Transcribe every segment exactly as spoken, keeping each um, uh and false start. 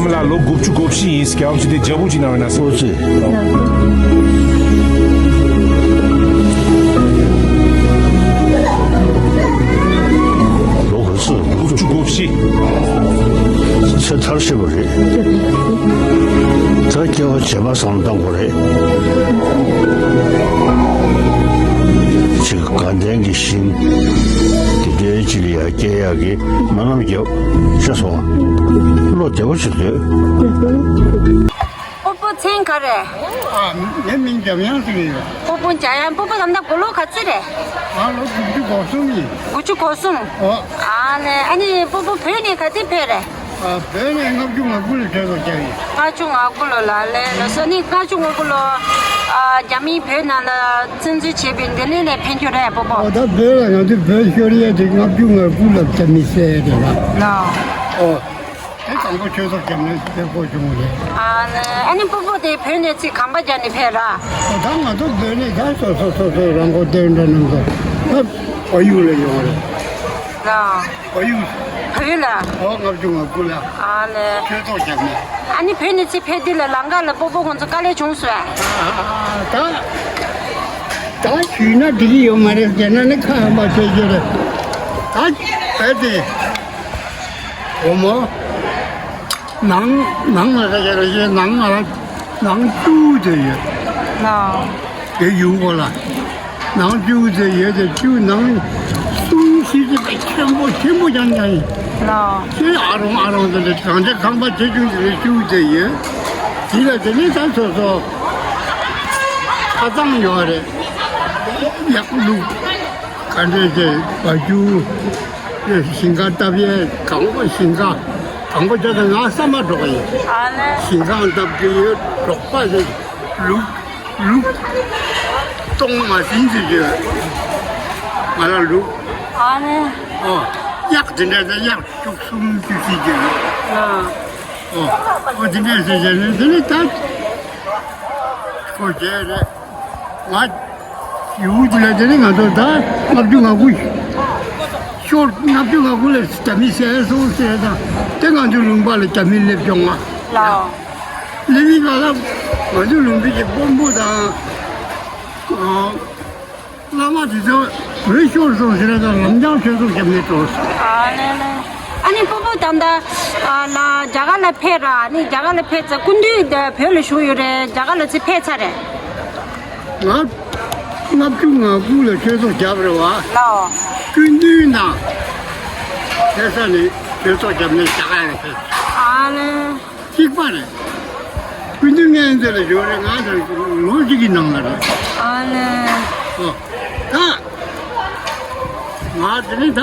ལ་ལོ་དགུ་བཅུ་གོ་བཞི་ཡིན། སྐྱབས་མཆོག་དེ་རྒྱལ་པོ་ཅིག་ན་བས་ན་སོ། ཨོ་ཙི། ལོ་ག་ཚོད། དགུ་བཅུ་གོ་བཞི། ཚེ་མཐར་ཕྱིན་པ་རེད། ད་སྐྱེ་བ་རྗེས་མ་བསམ་བློ་བཏང་དགོས་རེད། ཅིག་དགའ་ལྡན་གྱི་ཞིང་། དེ་འདྲའི་ཅིག་ལ་ཡ་སྐྱེ་ཡག་གི་སྨོན་ལམ་རྒྱབ། ཤེས་སོང་། བློ་བདེ་པོ་ཅིག་སྡོད། སྤོ་བོ་མཚན་ག་རེ། ཨ། ངའི་མིང་འཇམ་དབྱངས་ཟེར་གྱི་ཡོད། སྤོ་བོ་འཇམ་དབྱངས། སྤོ་བོ་ད་ལྟ་དགུང་ལོ་ག་ཚོད་རེད། ང་ལོ་དགུ་བཅུ་གོ་གསུམ་ཡིན། དགུ་བཅུ་གོ་གསུམ། ཨོ། ཨ་ནི། ཨ་ནི་སྤོ་བོ་བོད་ནས་ག་ཚོད་ཕེབས་རེད། ཨ། བོད་ནས་ལྔ་བཅུ་ང་དགུ་ལ་གྲོས་ཚོགས་བཅར་ཡིན། ལྔ་བཅུ་ང་དགུ་ལོ་ལ་ལས་ལོ་སོ་ནི་ལྔ་བཅུ་ང་དགུ་ལོ། ཨ། རྒྱ་མིས་བོད་ནང་ལ་བཙན་འཛུལ་བྱས་པའི་ལྡི་ལི་ནས་ཕེབས་རྒྱུ་རེད་སྤོ་བོ། ཨོ། ད་བོད་ལ་ང་ཚོས་བོད་ཤོར་ཡས་དེ་ལྔ་བཅུ་ང་དགུ་ལ་རྒྱ་མི་བསད་རེད་ལ། ལགས། ཨོ། དེ་དང་པོ་གྲོས་ཚོགས་བརྒྱབ་ནས་ཕེབས་དགོས་བྱུང་བ་རེད། ཨ་ནི། ཨ་ནི་སྤོ་བོ་དེ་བོད་ནས་ཚིག་གམ་པ་རྒྱག་ནས་ཕེབས་ར། ཨོ། ད་ང་ཚོ་བོད་ནས་ད་སོ་སོ་སོ་སོའི་རང་མགོ་རྟེན་འདྲ་རྣམས་སོ། ད་བལ་ཡུལ་ལ་ཡོང་བ་རེད། ལགས། བལ་ཡུལ། བལ་ཡུལ་ལ། ཨོ། ལྔ་བཅུ་ང་དགུ་ལ། ཨ་ལས། གྲོས་ཚོགས་བརྒྱབ་ནས། ཨ་ནི་བོད་ནས་ཚིག་ཕེབས་དུས་ལ་ལམ་ཁ་ལ་སྤོ་བོ་ཁོང་ཚོ་དཀའ་ལས་བྱུང་སོང་ཨ། ཨ། ད་ད་ཞུས་ན་འགྲིག་གི་ཡོད་མ་རེད། རྒྱ་ནག་ནི་ཁ་ཧམ་པ་བྱེད་ཀྱི་རེད། ད་བལ་དེ། བུ་མོ། ནང་ནང་ལ་ད་ཡོད་རེད། ནང་ང་ལ་ནང་བཅུ་དེ་ཡོད། ལགས། དེ་ཡུལ་སྐོར་ལ། ནང་བཅུ་དེ་ཡོད་དེ་བཅུ་ནང་གསུམ་བཞི་དེ་ཆེན་པོ་ཆེན་པོ་རྐྱང་རྐྱང་ཡིན། ལགས། ཁྱེད་ཨ་རོང་ཨ་རོང་དེ་ལས་གང་ཆེ་ཁང་པ་ཆེ་ཆུང་དེ་ལས་བཅུ་དེ་ཡོད། དེ་ལ་དེ་ནས་ད་སོ་སོ་ཁ་ཚང་ཡོད་རེད། ཡག་ལུག་ག་འདྲས་བྱས་བ་རྒྱུ། ཞིང་ཁ་བཏབ་ཡས་གང་པོ་ཞིང་ཁ་གང་པོ་བྱས་ཏེ་ང་བསམ་པ་འགྲོ་གི་ཡིན། ཨ་ལས། ཞིང་ཁ་བཏབ་ཀྱི་ཡོད། འབྲོག་པ་ཞིག་ལུག་ལུག་སྟོང་མ་ཟིན་ཟེར་གྱི་ཡོད། ང་ལ་ལུག་ཨ་ལས། ཨོ། གཡག་དེ་འདྲ་དང་གཡག་བཅུ་གསུམ་བཅུ་བཞི་ཅིག་ཡོད། ཨ། ཨོ། ཨོ་དེ་འདྲ་ཟེར་བྱས་ནས་དེ་ནས་ད་ཁོ་བྱས་རེད། ང་ཡུལ་དེ་ལ་དེ་ནས་ང་ཚོ་ད་ལྔ་བཅུ་ང་དགུ་ཤོར། ལྔ་བཅུ་ང་དགུ་ལ་རྒྱ་མི་བསད་སོང་ཟེར་དང་། དེ་ང་ཚོའི་ལུང་པ་ལ་རྒྱ་མི་སླེབས་བྱུང་ང་། ལགས། སླེབས་པའི་སྐབས་ལ་ང་ཚོའི་ལུང་པའི་གི་དཔོན་པོ་དང་། ཨ། བླ་མ་དེ་ཚོ་བོད་ཤོར་སོང་ཟེར་དང་ལམ་འགྲམ་ཆོས་ཚོགས་བརྒྱབ་ནས་འགྲོ། ཨ་ལས་ལས། ཨ་ནི་སྤོ་བོ་ད་ལྟ་ཨ་ལ་རྒྱ་གར་ལ་ཕེབས་ར། ཨ་ནི་རྒྱ་གར་ལ་ཕེབས་ཚར། སྐུ་མདུན་དེ་བོད་ལ་བཞུགས་ཡོད་རེད། རྒྱ་གར་ལ་ཚུར་ཕེབས་ཚར་རེད། ང་ལྔ་བཅུ་ང་དགུ་ལ་ཆོས་ཚོགས་བརྒྱབ་རེད་བ། ལགས། སྐུ་མདུན་དང་ཕེབས་ས་ནས་ཆོས་ཚོགས་བརྒྱབ་ནས་རྒྱ་གར་ལ་ཕེབས། ཨ་ལས། གཅིག་པ་རེད། སྐུ་མདུན་སྔོན་ཚེ་ལ་ཡོད་རེད། ང་དང་ལོ་གཅིག་གི་ནང་ལ་རེད། ཨ་ལས། ཨོ། ད་ང་དེ་ནས་ད་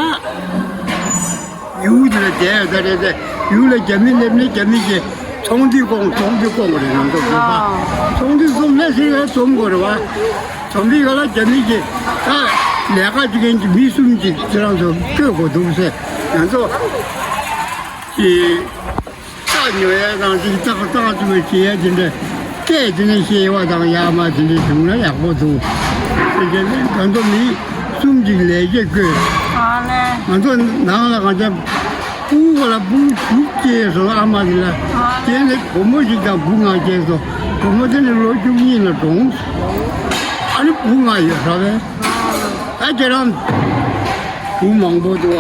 ཡུལ་དེ་ལ་བསྡད་ཡོད་ད་རེད་དེ། ཡུལ་ལ་རྒྱ་མི་སླེབས་ནས་རྒྱ་མི་གིས་ཚོང་འདུས་སྐོང་། ཚོང་འདུས་སྐོང་གི་རེད། ང་ཚོ་བོད་པ། ཨ། ཚོང་འདུས་སྐོང་ནས་ཟེར་བའི་འཛོམས་དགོས་རེད་བ། འཛོམས་པའི་སྐབས་ལ་རྒྱ་མི་གིས་ད་ལས་ཀ་བྱེད་མཁན་གྱི་མི་གསུམ་ཅིག་ཁྱེད་རང་ཚོ་བསྐོས་དགོས་འདུག་ཟེར། ང་ཚོ་གི་རྟ་ཉོ་ཡས་དང་ཅིག་རྟ་རྟ་བཙུགས་པའི་བྱེད་ཡས་དེ་འདྲ་སྐད་དེ་ནས་བཤད་པ་དང་ཡག་མ་དེ་འདྲ་བྱུང་ན་ཡག་པོ་འདུག་དེ་བྱས་ནས་ང་ཚོ་མི་གསུམ་ཅིག་ལས་བྱེད་བསྐོས། ཨ་ལས། ང་ཚོ་ནང་ལ་གང་ཅག་སྤུ་གུ་ལ་བུ་དྲུག་སྐྱེས་སོང་། ཨ་མ་དེ་ལ་སྐྱེས་ནས་བུ་མོ་ཞིག་དང་བུ་ལྔ་སྐྱེས་སོང་། བུ་མོ་དེ་ནི་ལོ་བཅུ་གཉིས་ལ་གྲོངས། ཨ་ནི་བུ་ལྔ་ཡོད་ར་བས། ད་ཁྱེད་རང་བུ་མང་པོ་འདུག་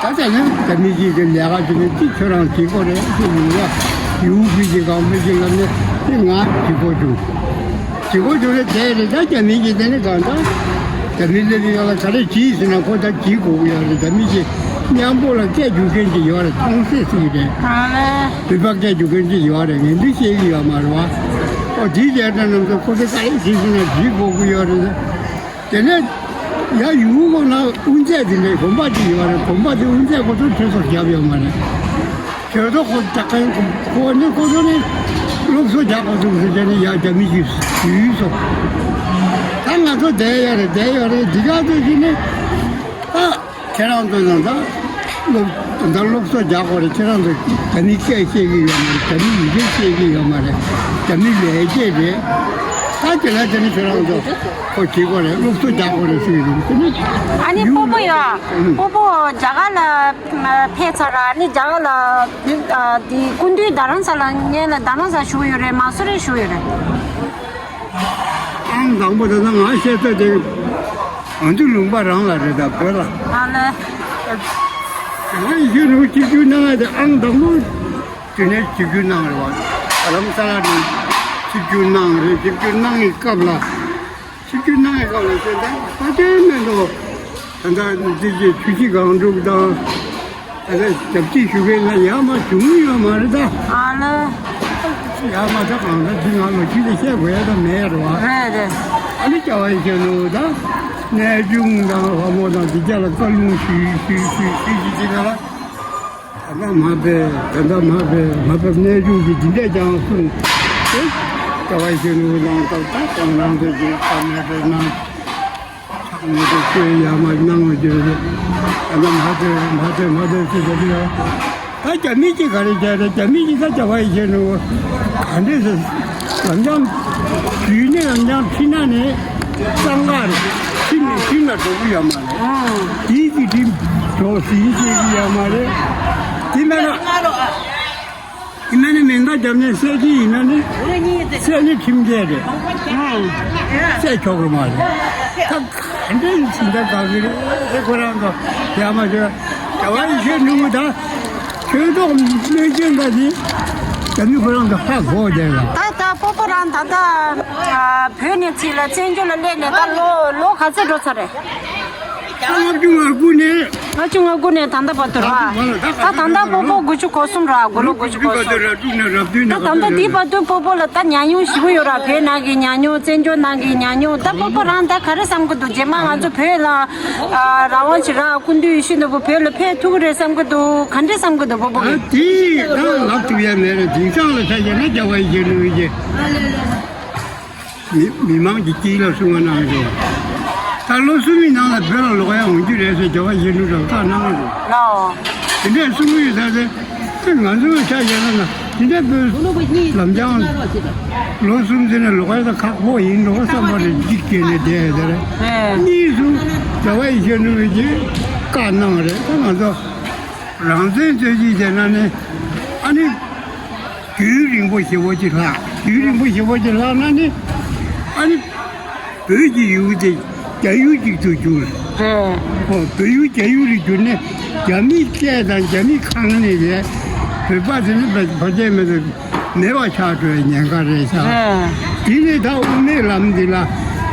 ཨ། ད་ལྟ་ནི་ད་མི་གཅིག་གི་ལས་ཀ་བྱེད་ནི་གཅིག་ཁྱོད་རང་བྱེད་དགོས་རེད་ཟེར་ཡོང་ཡ། ཡུལ་ཕུད་ཀྱི་གང་ཕུད་ཀྱི་ལབ་ནས་དེ་ང་བྱེད་དགོས་བྱུང་། བྱེད་དགོས་བྱུང་རེད། དེ་རེད། ད་རྒྱ་མི་གིས་དེ་ནི་གང་ལྟར་རྒྱ་མི་སླེབས་ཡོང་ལ་ག་རེ་བྱེད་ཟེར་ན་ཁོ་ད་བྱེད་དགོས་ཀྱི་ཡོད་རེད། རྒྱ་མི་གིས་མཉམ་པོ་ལ་སྐད་རྒྱུག་མཁན་ཅིག་ཡོད་རེད། ཐོང་སེ་ཟེར་གྱི་རེད། བོད་པ་སྐད་རྒྱུག་མཁན་ཅིག་ཡོད་རེད། ངས་འདི་ཤེས་ཀྱི་ཡོད་མ་རེད་བ། ཨོ་དེའི་རྒྱལ་ཁྲིམས་ནང་དུ་ཁོ་ཚོ་ག་རེ་བྱེད་ཟེར་ན་བྱེད་དགོས་ཀྱི་ཡོད་རེད། དེ་ནས་ཡ་ཡུལ་སྐོར་ན་དབུ་མཛད་དེ་འདྲའི་དགོན་པ་ཅིག་ཡོད་རེད། དགོན་པ་དེ་དབུ་མཛད་ཁོ་ཚོས་ཁྲི་ཚོ་བརྒྱབ་ཡོད་མ་རེད། ཁྱོད་ཚོ་ཁོ་ད་ག་ཁོ་ནི་ཁོ་ཚོ་ནི་སློབ་གསོ་རྒྱག་དགོས་འདུག་ཟེར་བྱས་ནས་ཡ་རྒྱ་མི་ཞིག་ཞུས་སོང་། ད་ང་ཚོ་བསྡད་ཡོད་རེད། བསྡད་ཡོད་རེད། འདི་ག་ཚོད་ཅིག་ནི་ཨ། ཁྱེད་རང་ཚོ་ཡང་ད་སློབ་ད་སློབ་གསོ་རྒྱག་དགོས་རེད། ཁྱེད་རང་ཚོ་རྒྱ་མི་སྐད་ཤེས་ཀྱི་ཡོད་མ་རེད། རྒྱ་མི་ཡི་གེ་ཤེས་ཀྱི་ཡོད་མ་རེད། རྒྱ་མི་ལས་བྱེད་རེད། ད་དེ་ལ་དེ་ནི་ཁྱོད་རང་ཚོ་ཁོ་བྱེད་དགོས་རེད། སློབ་གསོ་རྒྱག་དགོས་རེད་ཟེར་གྱི་འདུག་དེ་ནི་ཨ་ནི་ཡུལ་སྤོ་བོ་ཡ། ཨུམ། སྤོ་བོ་རྒྱ་གར་ལ་ཕེབས་ཚར་ར། ཨ་ནི་རྒྱ་གར་ལ་འདི་ཨ་འདི་སྐུ་མདུན་རྡ་རམ་ས་ལ་ངེད་ལ་རྡ་རམ་ས་བཞུགས་ཡོད་རེད། མ་སུ་རི་བཞུགས་ཡོད་རེད། ཨང་དང་པོ་དེ་ན་ང་བཤད་ཚོད་དེ་ང་ཚོའི་ལུང་པ་རང་ལ་རེད། ད་བོད་ལ། ཨ་ལེ། ང་ཡི་ཤུ་རུ་གཅིག་གྱུར་གནང་ཡ་དེ་ཨང་དང་པོ། དེ་ནས་ཆིབས་བསྒྱུར་གནང་རེད་བ། རྡ་རམ་ས་ལ་ནས་ཆིབས་བསྒྱུར་གནང་རེད། ཆིབས་བསྒྱུར་གནང་བའི་སྐབས་ལ། ཆིབས་བསྒྱུར་གནང་བའི་སྐབས་ལ་བྱས་ཙང་ཕ་ཆེན་མེ་ཏོག་ད་ལྟ་འདི་གའི་ཆུ་བཞི་སྒང་དྲུག་དང་། ད་ལྟ་རྒྱབ་སྐྱེད་ཞུ་མཁན་ལ་ཡར་མར་བྱུང་ཡོད་མ་རེད་ད། ཨ་ལ། ཡར་མར་ད་གང་ལྟར་འདི་ང་ལོ་རྒྱུས་ལ་བཤད་དགོས་ཡ་ད་མེད་རེད་བ། རེད་རེད། ཨ་ནི་སྐྱ་བ་ཡེ་ཤེས་ནོར་བུ་ད་གནས་ཆུང་དང་ལྷ་མོ་དང་འདི་རྒྱ་ལ་བཀའ་ལུང་ཞུས་ཞུས་ཞུས་ཞུས་ཞུས་ཞུས་ཞུས་ཞུས་ཞུས། ད་ལྟ་མ་པས། ད་ལྟ་མ་པས། མ་པས་གནས་ཆུང་གི་འདི་འདྲས་ཀྱང་གསུངས་ཏེ། ལྟ་བ་ཤེས་ནུས་ལང་ཏོག་ཏག་ཀྱང་ལང་དུ་འཇུག་པ་མེད་པའི་སྣང་། ཆགས་མེད་པའི་ཆོས་ཡ་མ་སྣང་བ་འགྱུར་ཏེ། ད་ལྟ་མ་པས་མ་པས་མ་པས་ཟེར་བ་འདི་ལ། ད་རྒྱ་མི་གྱིས་ག་རེ་བྱས་རེད། རྒྱ་མི་གྱིས་ད་ལྟ་བ་ཤེས་ནུས་ག་འདྲས་ཟེར། ལམ་སྦྱང་བརྒྱུད་ནས་ལམ་སྦྱང་ཁྲིད་ན་ནི་གཙང་ཁ་རེད། ཁྲིད་ནས་ཁྲིད་ན་འགྲོ་གི་ཡོད་མ་རེད། དེའི་གི་ཁྲིམས་གྲོགས་ཟིན་བྱེད་ཀྱི་ཡོད་མ་རེད། དེ་མེད་ན། དེ་མེད་ན་མེ་མདའ་བརྒྱབ་ནས་བསད་ཀྱི་ཡིན་ན་ནི་བསད་ནི་ཁྲིམས་འགལ་རེད། བསད་ཆོག་གི་མ་རེད། ད་ག་འདྲ་ཡིན་ཟིན་ད་ག་གི་རེད། ཁོ་རང་གི་ཡ་མ་ཞོ་ག་བ་ཡི་ཤོད་ནུ་མོ་ད་ཆོས་ཐོག་སྨོན་སྐྱོན་འདྲ་ཞིག་ད་མི་ཁོ་རང་གི་ཧ་གོ་བསྡད་ལ། ད་ད་སྤོ་བོ་རང་ད་ལྟ་བོད་ནས་ཕྱི་ལ་བཙན་བྱོལ་ལ་སླེབས་ནས་ད་ལོ་ལོ་ག་ཚོད་འགྲོ་ཚར་རེད། ལྔ་བཅུ་ང་དགུ་ནས། ལྔ་བཅུ་ང་དགུ་ནས་ད་ལྟ་བར་དུ་ར། ད་ད་ལྟ་སྤོ་བོ་དགུ་བཅུ་གོ་གསུམ་ར། དགུ་ལོ་དགུ་བཅུ་གོ་གསུམ། ད་ད་ལྟ་འདི་བར་དུ་སྤོ་བོ་ལ་ད་ཉམས་མྱོང་ཞེ་པོ་ཡོད་ར། བོད་ནང་གི་ཉམས་མྱོང་། བཙན་བྱོལ་ནང་གི་ཉམས་མྱོང་། ད་སྤོ་བོ་རང་ད་ག་རེ་བསམ་གི་འདུག་རྗེས་མ་ང་ཚོ་བོད་ལ་རང་དབང་ཅིག་རག་སྐུ་མདུན་ཡིད་བཞིན་ནོར་བུ་བོད་ལ་ཕེབས་ཐུབ་ཀྱི་རེད་བསམ་གི་འདུག་ག་འདྲས་བསམ་གི་འདུག་སྤོ་བོ་གིས། དེ་ད་ལབ་ཐུབ་ཡ་མེད་རེད། དེང་སང་ལ་ཆ་བཞག་ན་རྒྱལ་བ་ཡིད་བཞིན་ནོར་བུ་གིས། མི་མི་མང་གི་དཀྱིལ་ལ་གསུང་བ་གནང་འདུག་ད་ལོ་གསུམ་གྱི་ནང་ལ་བོད་ལ་ལོག་ཡ་འོང་རྒྱུ་རེད་ཟེར་རྒྱལ་བ་ཡིད་བཞིན་ནོར་བུ་ལ་བཀའ་གནང་འདུག་ལའོ། དེ་འདྲས་གསུང་གི་ཡོད་ས་རེད། དེ་ང་ཚོའི་ཆ་བཞག་ན་དེ་འདྲས་བོད་ལམ་སྦྱང་ལོ་གསུམ་ཟེར་ནས་ལོག་ཡ་ད་ཁག་པོ་ཡིན་འགྲོ་བསམ་པ་རེད། འཇིགས་སྐྱེས་ནས་བསྡད་ཡ་དེ་རེད། ཨེ། གཉིས་སུ་རྒྱལ་བ་ཡིད་བཞིན་ནོར་བུ་གིས་བཀའ་གནང་རེད། ད་ང་ཚོ་རང་བཙན་རྩོད་གཞི་བྱས་ན་ནི་ཨ་ནི། རྒྱུན་རིང་པོ་ཞེ་པོ་ཅིག་ལྷག་རྒྱུན་རིང་པོ་ཞེ་པོ་ཅིག་ལྷག་ན་ནི། ཨ་ནི། བོད་ཀྱི་ཡུལ་དེ་རྒྱ་ཡུལ་ཅིག་ཏུ་གྱུར། རེད། ཨོ་བོད་ཡུལ་རྒྱ་ཡུལ་རུ་གྱུར་ནས་རྒྱ་མིའི་སྐད་དང་རྒྱ་མིའི་ཁང་ནས་རེད། བོད་པ་དེ་ནི་བ་བ་ཅན་མེད་པའི་མེད་པ་ཆགས་འགྲོ་བའི་ཉེན་ཁ་རེད་ཤག་རེད། དེ་ནས་ད་དབུ་མའི་ལམ་འདི་ལ་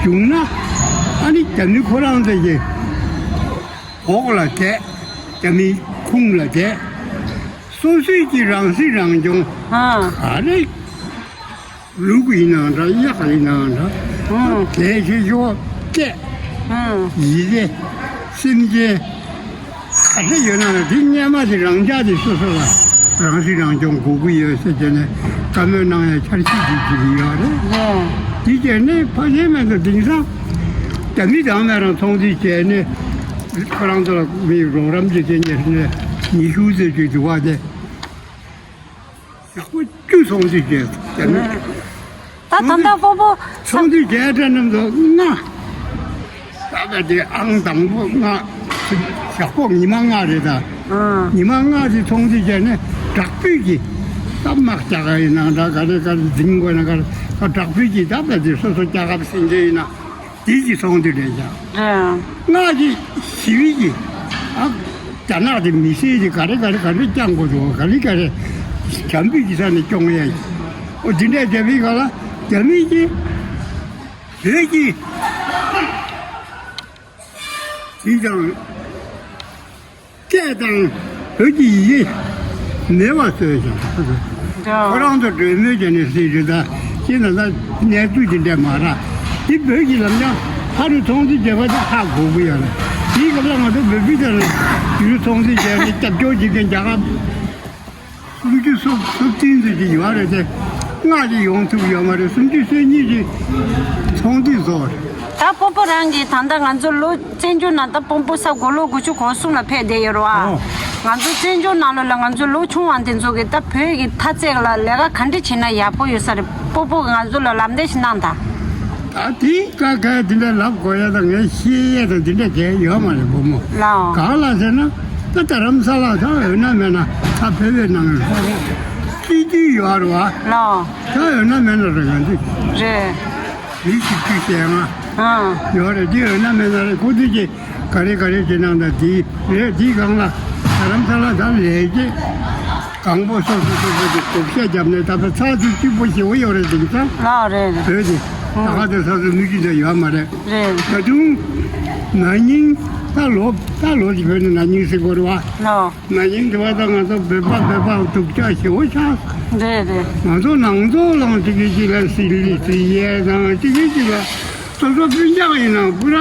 བྱུང་ན། ཨ་ནི་རྒྱ་མི་ཁོ་རང་ཚོ་གི་འོག་ལ་བསྡད། རྒྱ་མིའི་ཁུངས་ལ་བསྡད། སོ་སོའི་གི་རང་སྲིད་རང་སྐྱོང་ཨ། ག་རེ་ལུག་ཡིན་ནའང་འདྲ། གཡག་ཡིན་ནའང་འདྲ། ཨ། གལ་ཆེ་ཤོས་སྐད། ཨ། ཡི་གེ། སེམས་ཅན། ག་རེ་ཡོད་ན་ལ་དེ་སྔས་མ་དེ་རང་ཅག་དེ་སོ་སོ་ལ་རང་སྲིད་རང་སྐྱོང་དགོས་ཀྱི་ཡོད་ཟེར་བྱས་ནས་བཀའ་མོལ་གནང་ཡ་འཆར་གཞི་ཅིག་ཅིག་ཡོད་རེད། ཨ། དེ་བྱས་ནས་ཕ་གཞན་མ་གཏོགས་དེང་སང་རྒྱ་མི་དང་མ་རང་ཚོང་འབྲེལ་བྱས་ནས། ཁོ་རང་ཚོ་ལ་མི་རོགས་རམ་བྱེད་མཁན་ཉེ་ཉེ་ཤུ་ཙམ་ཅིག་འདུག་པ་དེ། ཡག་པོ་བཅུ་ཚོང་འབྲེལ་བྱས་ཀྱང་ནི། ད་ད་ལྟ་སྤོ་བོ་ཚོང་འབྲེལ་བྱས་དྲ་རྣམས་ཚོ་ལྔ། ད་ལྟ་དེ་ཨང་དང་པོ་ལྔ། ཞག་པོ་ཉི་མ་ལྔ་རེད་ད། ཨང་། ཉི་མ་ལྔ་དེ་ཚོང་འབྲེལ་བྱས་ནས་དྲག་པོའི་གི་ད་དམག་རྒྱག་ག་ཡིན་ནའང་འདྲ། ག་རེ་ག་རེ་འཛིང་དགོས་ན་ག་རེ་ག་དྲག་པོའི་གི་ད་ལྟ་དེ་སོ་སོ་རྒྱལ་ཁབ་སེང་གེ་ཡིན་ན། དེ་གི་ཚོང་འདི་རེད་ཀྱང་། ཨ། སྔགས་ཀྱི་ཞི་བའི་གི། ཨ། རྒྱ་ནག་དེ་མི་སེར་དེ་ག་རེ་ག་རེ་ག་རེ་བསྐྱང་དགོས་འདུག་ག་རེ་ག་རེ་འཇམ་པོའི་གི་ས་ནས་སྐྱོང་ཡ་གི། ཨོ་དེ་འདྲ་རྒྱ་མིའི་ག་ལ་རྒྱ་མིའི་གི། བོད་ཀྱི། དེ་ཀྱང་། སྐད་དང་བོད་ཀྱི་ཡི་གེ་མེད་པ་བཟོས་ཤིང་། ཁོ་རང་ཚོ་གྲོས་མོལ་བྱས་ནས་སྲིད་རེད་ད། ཅི་ན་ད་གནས་ཚུལ་དེ་འདྲ་མ་རག་དེ་བོད་ཀྱི་ལམ་སང་ཕ་རུ་ཚོང་འདུས་བྱས་པ་དེ་ཧ་གོ་གི་ཡོད་རེད། དེའི་སྐབས་ལ་ང་ཚོ་བོད་པའི་དེ་ལ་ཡུལ་ཚོང་འདུས་བྱས་ནས་སྐྱབས་བཅོལ་བྱེད་མཁན་རྒྱ་གར། སུམ་ཅུ་སོ་སོ་བདུན་ཙམ་ཅིག་ཡོད་རེད་དེ། ལྔ་ཅིག་ཡོང་ཐུབ་ཡོད་མ་རེད། སུམ་ཅུ་སོ་གཉིས་ཅིག་ཚོང་འདུས་བཟོ་བ་རེད། ད་སྤོ་བོ་རང་གིས་ད་ལྟ་ང་ཚོ་ལོ་བཙན་བྱོལ་ནང་ད་སྤོ་བོ་ས་དགུ་ལོ་དགུ་བཅུ་གོ་གསུམ་ལ་ཕེབས་བསྡད་ཡོད་རེད་བ། ཨོ། ང་ཚོ་བཙན་བྱོལ་ནང་ལོགས་ལ་ང་ཚོ་ལོ་ཆུང་བ་དེ་ཚོ་གིས་ད་བོད་ཀྱི་མཐའ་ཚད་ལ་ལས་ཀ་ག་འདྲ་བྱེད་ན་ཡག་པོ་ཡོད་ས་རེད། སྤོ་བོ་ང་ཚོ་ལ་ལམ་སྟོན་ཞིག་གནང་དང་ ད་དེ་ཀ་ཁའི་དེ་འདྲ་ལབ་དགོས་ཡ་དང་ངས་བཤད་ཡ་དང་དེ་འདྲ་གས་ཡོད་མ་རེད་བུ་མོ། ལའོ། གང་ལ་ཟེར་ན་ད་རྡ་རམ་ས་ལ་ད་འོས་ན་མེད་ན་ད་བོད་པའི་ནང་ལ་སྲིད་ཇུས་ཡོད་རེད་བ། ལའོ། ད་འོས་ན་མེད་ན་རེད་གང་འདི། རེད། མི་ཞིག་ཅིག་བྱས་ང་། ཨ། ཡོད་རེད། འདི་འོས་ན་མེད་ན་རེད། ཁོ་ཚོས་ཀྱི་ག་རེ་ག་རེ་བྱེད་ནང་ད་དེ་རེད། དེའི་སྒང་ལ་རྡ་རམ་ས་ལ་ད་ལས་ཀྱི་གང་པོ་སོ་སོ་སོ་སོ་གི་བགོ་བཤའ་བརྒྱབ་ནས་ད་ཕར་ཚགས་ཚུད་གཅིག་པོ་ཞེ་པོ་ཡོད་རེད། དེང་སང་ལའོ་རེད། བོད་དེ་ད་ཨ་ག་དེ་ས་སོ་མི་གཅིག་ད་ཡོད་མ་རེད། རེད། ད་དུང་ན་ནིང་ད་ལོ་ད་ལོ་གཅིག་བོད་ནས་ན་ནིང་ཟེར་དགོས་རེད་བ། ལའོ། ན་ནིང་དེ་བ་ད་ང་ཚོ་བོད་པ་བོད་པ་སྡུག་ཅག་ཞེ་པོ་ཆགས། རེད་རེད། ང་ཚོ་ནང་ཚོ་ལའང་གཅིག་གིས་གཅིག་ལ་སྲིད་ལི་སྲིད་ཡས་དང་གཅིག་གིས་གཅིག་ལ་སོ་སོ་སྤུན་ཀྱག་ཡིན་ནའང་པུ་ར་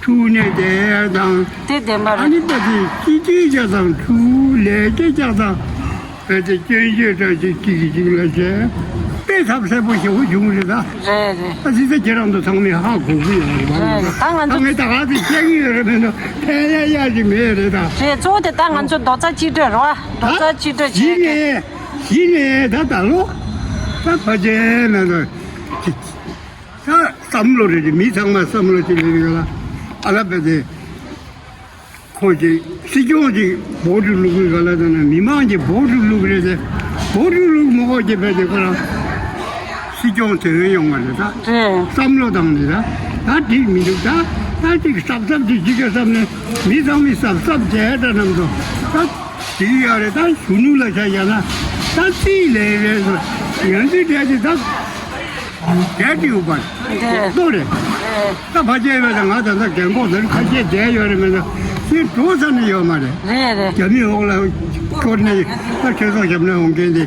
ཐུག་ནས་བསྡད་ཡས་དང་། དེ་བདེན་པ་ཨ་རེད། ནི་པ་དེ་སྤྱི་སྤྱོད་ཅག་དང་ཕྲུ་གུ་ལས་སྐྱེ་ཅག་དང་བས་ཏེ་སྐྱོན་བརྗོད་འདྲ་ཅིག་གཅིག་གིས་གཅིག་ལ་བྱས་དཔེ་ཐབས་ཟད་པོ་ཞེ་པོ་བྱུང་རེད་ད། རེད་རེད། ཨ་ཙི་ཙི་ཁྱེད་རང་ཚོ་ཚང་མས་ཧ་གོ་གི་ཡོད་རེད་བ། རེད་རེད། ད་ང་ཚོ་ད་ངས་ད་ག་ཚོད་བཤད་ཀྱི་ཡོད་རེད་མེད་ན་ཕན་ཡ་ཡ་ཅིག་མེད་རེད་ད། རེད། གཙོ་བོ་དེ་ད་ང་ཚོ་རྡོག་རྩ་གཅིག་སྒྲིལ་རེད་བ། རྡོག་རྩ་གཅིག་སྒྲིལ་བྱས་གཞི་ནས་གཞི་ནས་ད་ད་ལོ་ད་ཕ་ཆེན་ན་ད་ད་བསམ་བློ་རེད། མི་ཚང་མ་བསམ་བློ་ཅིག་ལེན་གི་ལ་ཨ་ལ་བས་ཏེ། ཁོ་ཅིག་སྲིད་སྐྱོང་ཅིག་བོ་ཊི་བླུག་གི་ག་ལ་དང་ན་མི་མང་གིས་བོ་ཊི་བླུག་རེད་དེ། བོ་ཊི་བླུག་མ་དགོས་ཀྱི་བས་དེ་ཁོ་རང་སྲིད་སྐྱོང་དེ་བས་ཡོང་བ་རེད་ད། རེད། བསམ་བློ་བཏང་ནས་ད་ད་འགྲིག་མི་འདུག་ད་ད་ཅིག་གཟབ་གཟབ་ཅིག་ཅིག་ག་བསམ་ནས་མི་ཚང་མས་གཟབ་གཟབ་བྱས་ད་རྣམས་དང་ད་དེ་ཡོད་རེད། ད་གཞོན་ནུ་ལ་ཆ་བཞག་ན་ད་རྩིས་ལས་རེད། ཡང་རྩིས་བྲལ་ཏེ་ད། རྒྱལ་སྤྱི་ཡོད་པ་རེད། ལྟོ་རེད། ད་ཕ་སྐྱེས་པ་དང་ང་ད་ལྟ་རྒན་གོག་དེར་ཁ་ཤས་བསྡད་ཡོད་རེད་མེད་ན་ཤེས་འགྲོ་ས་ནས་ཡོད་མ་རེད། རེད་རེད། རྒྱ་མི་འོག་ལ་འཁྱོར་ནས་ད་ཆོས་ཚོགས་ཞབས་ནས་འོང་མཁན་དེ།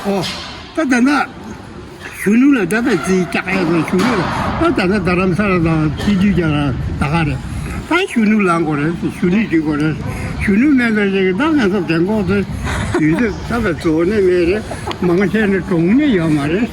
ཨོ། ད་ད་ན་གཞོན་ནུ་ལ་ད་ད་རྩིས་བཀྱག་ཡ་དང་གཞོན་ནུ་ལ་ད་ད་ན་རྡ་རམ་ས་ལ་དང་སྲིད་ཇུས་རྒྱག་ཡ་ད་ག་རེད། ད་གཞོན་ནུ་ལངས་དགོས་རེད། གཞོན་ནུ་བྱེད་དགོས་རེད། གཞོན་ནུ་མེད་ན་ཞིག་ད་ང་ཚོ་རྒན་གོག་ཚོས་དུས་ཚོད་ད་བས་རྫོགས་ནི་མེད་རེད། མང་ཆེ་ནི་གྲོངས་ནི་ཡོད་མ་རེད།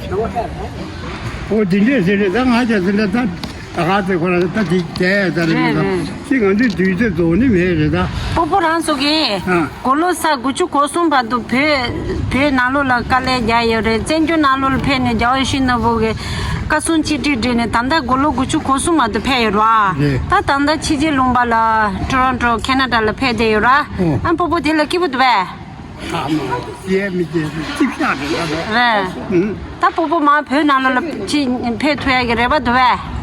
ཨོ་དེ་འདྲས་ཟེར་རེད། ད་ང་ཅག་དེ་འདྲ་ད་ད་ག་ཚོད་ཁོ་རང་ད་དེ་བསྡད་ཡ་ད་རེད་མི་འདུག་ཅི་ང་ཚོའི་དུས་ཚོད་རྫོགས་ནི་མེད་རེད་ད། སྤོ་བོ་རང་ཚོ་གིས་ཨ། དགུང་ལོ་ས་དགུ་བཅུ་གོ་གསུམ་བར་དུ་བོད་བོད་ནང་ལོགས་ལ་དཀའ་ལས་རྒྱག་ཡོད་རེད། བཙན་བྱོལ་ནང་ལོགས་ལ་ཕེབས་ནས་རྒྱལ་བ་ཡིད་བཞིན་ནོར་བུ་གི་བཀའ་གསུང་ཆེད་སྒྲིག་བསྒྲིགས་ནས་ད་ལྟ་དགུང་ལོ་དགུ་བཅུ་གོ་གསུམ་བར་དུ་ཕེབས་ཡོད་རེད་བ། རེད། ད་ད་ལྟ་ཕྱི་རྒྱལ་ལུང་པ་ལ་ཊོ་རོན་ཊོ་ཁེ་ན་ཌ་ལ་ཕེབས་བསྡད་ཡོད་ར། ཨོ། ཨ་སྤོ་བོ་དེ་ལ་སྐྱིད་པོ་འདུག་པས། ཨ་མ་ཡས་མི་སྐྱིད་ཤག་རེད་ད། རེད། ཨུ། ད་སྤོ་བོ་མ་བོད་ནང་ལོགས་ལ་ཕྱི་ཕེབས་ཐུབ་ཡ་གི་རེ་བ་འདུག་པས།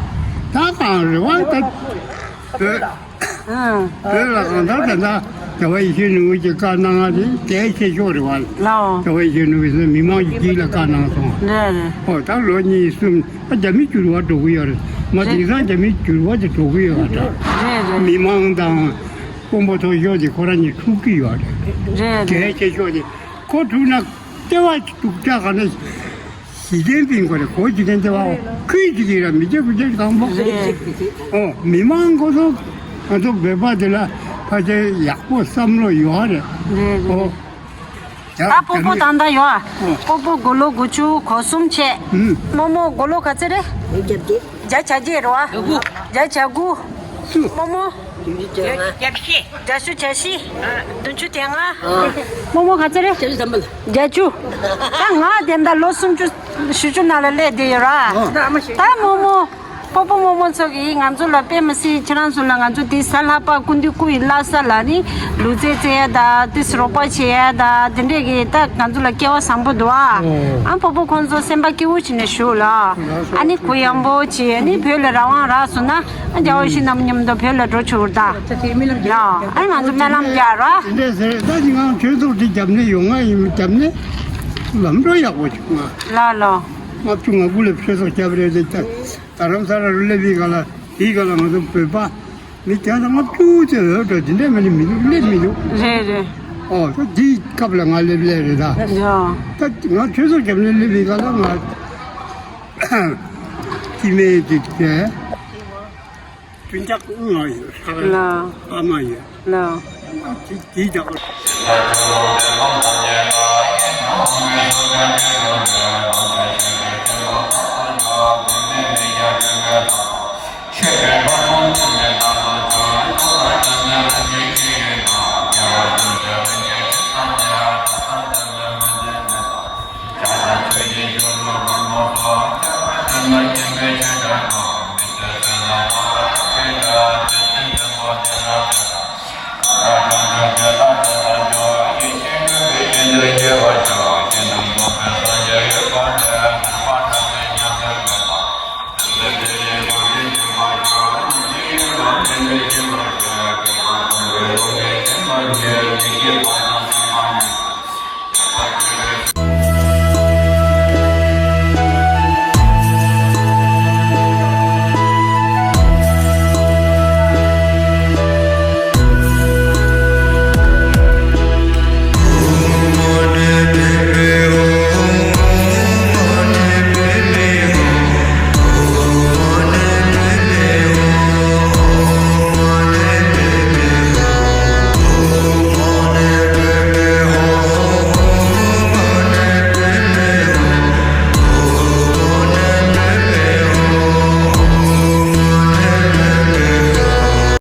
ད་གང་རེ་བ་ད་བོད། ཨང་། བོད་ལ་གང་ལྟར་ད་ལྟ་རྒྱལ་བ་ཡིད་བཞིན་ནོར་བུ་གྱི་བཀའ་གནང་བ་དེ་གལ་ཆེ་ཤོས་རེད་བ། ལའོ། རྒྱལ་བ་ཡིད་བཞིན་ནོར་བུས་མི་མང་གི་དཀྱིལ་ལ་བཀའ་གནང་སོང་། རེད་རེད། ཨོ་ད་ལོ་གཉིས་གསུམ་ད་རྒྱ་མི་འགྱུར་བ་འགྲོ་གི་ཡོད་རེད་མ། རེད། དེང་སང་རྒྱ་མི་འགྱུར་བ་དེ་འགྲོ་གི་ཡོད་རེད། རེད་རེད། མི་མང་དང་དཔོན་པོ་མཐོ་ཤོས་དེ་ཁོ་རང་གཉིས་འཁྲུག་གི་ཡོད་རེད། རེད་རེད། གལ་ཆེ་ཤོས་དེ་ཁོ་འཁྲུག་ན་ལྟེ་བ་འཁྲུག་ཆ་ག་ནས། ཞི་ཅིན་ཕིང་ཁོ་རེད། གོ་ཞི་ཅིན་ཏེ་བ་ཁུལ་གཅིག་གིས་ར་མི་རྒྱ་བུ་རྒྱ་གང་པོ། རེད། ཨོ་མི་མང་ཁོ་ཚོ་ང་ཚོ་བོད་པ་དེ་ལ་ཕལ་ཆེར་ཡག་པོ་བསམ་བློ་ཡོད་རེད། རེད་རེད། ཨོ། ད་སྤོ་བོ་ད་ལྟ་ཡོད་ཨ། ཨོ། སྤོ་བོ་དགུང་ལོ་དགུ་བཅུ་གོ་གསུམ་བྱས། ཨུམ། རྨོ་མོ་དགུང་ལོ་ག་ཚོད་རེད། བརྒྱད་བརྒྱད། བརྒྱ་ཆ་བརྒྱད་རེད་བ། བརྒྱད་དགུ། བརྒྱ་ཆ་དགུ། སུ། རྨོ་མོ། བརྒྱད་བཞི། བརྒྱད་བཞི། བརྒྱད་བཞི། བརྒྱད་བཞི་དེ་ལྔ། ཨ། རྨོ་མོ་ག་ཚོད་རེད། བརྒྱད་བཞི་ཟམ་པ་ལ། བརྒྱད་ཅུ། ད་ང་དེ་འདྲ་ལོ་སུམ་ཅུ་བཞི་ཅུ་ནང་ལ་སླེབས་བསྡད་ཡོད་ར། ཨ། ད་རྨོ་མོ། སྤོ་བོ་རྨོ་མོ་ཚོ་གིས་ང་ཚོ་ལ་དཔེ་མི་སྲིད་ཁྱེད་རང་ཚོ་ལ་ང་ཚོ་དེ་གཟའ་ལྷག་པ་སྐུ་མདུན་སྐུ་ཡི་བླ་གཟའ་ལ་ནི་ལུས་རྩལ་རྩེ་ཡ་ད་དེ་རོགས་པ་བྱེད་ཡ་ད་དེ་འདྲས་ཀྱི་ད་ང་ཚོ་ལ་སྐལ་བ་བཟང་པོ་འདུག་ཨ། ཨོ། ཨ་སྤོ་བོ་ཁོང་ཚོ་སེམས་པ་སྐྱིད་པོ་བྱས་ནས་བཞུགས་ལ། ཨ་ནི་གུ་ཡངས་པོ་བྱས་ནི་བོད་ལ་རང་དབང་རག་སོང་ན་ཨ་རྒྱལ་བ་ཡིད་བཞིན་ནོར་བུ་མཉམ་དུ་བོད་ལ་འགྲོ་ཆོག་ད། ཡ། ཨ་ང་ཚོ་སྨོན་ལམ་རྒྱག་ར། དེ་འདྲས་ཟེར་ད་ཅི་ང་ཆོས་ཚོགས་དེ་རྒྱབ་ནས་ཡོང་ང་ཡིན་རྒྱབ་ནས་ལམ་འགྲོ་ཡག་པོ་བྱུང་ང་། ལ་ལོ། ལྔ་བཅུ་ང་དགུ་ལ་ཆོས་ཚོགས་བརྒྱབ་རེད་དེ་རྡ་རམ་ས་ལ་རུ་སླེབས་པའི་ག་ལ་དེའི་ག་ལ་ང་ཚོ་བོད་པ་མི་བརྒྱ་དང་ལྔ་བཅུ་ཙམ་ཡོད་འགྲོ། དེ་འདྲས་མ་ནི་མི་འདུག་སླེབས་མི་འདུག་རེད་རེད། ཨོ་ད་དེའི་སྐབས་ལ་ང་སླེབས་སླེབས་རེད་ད། ཡ། ད་ང་ཆོས་ཚོགས་རྒྱབ་ནས་སླེབས་པའི་ག་ལ་ང་སྐྱེ་དམན་དེ་བྱས། སྤུན་ཀྱག་ལྔ་ཡོད། ལ། ཨ་མ་ཡོད། ལ། དེ་དེ་དག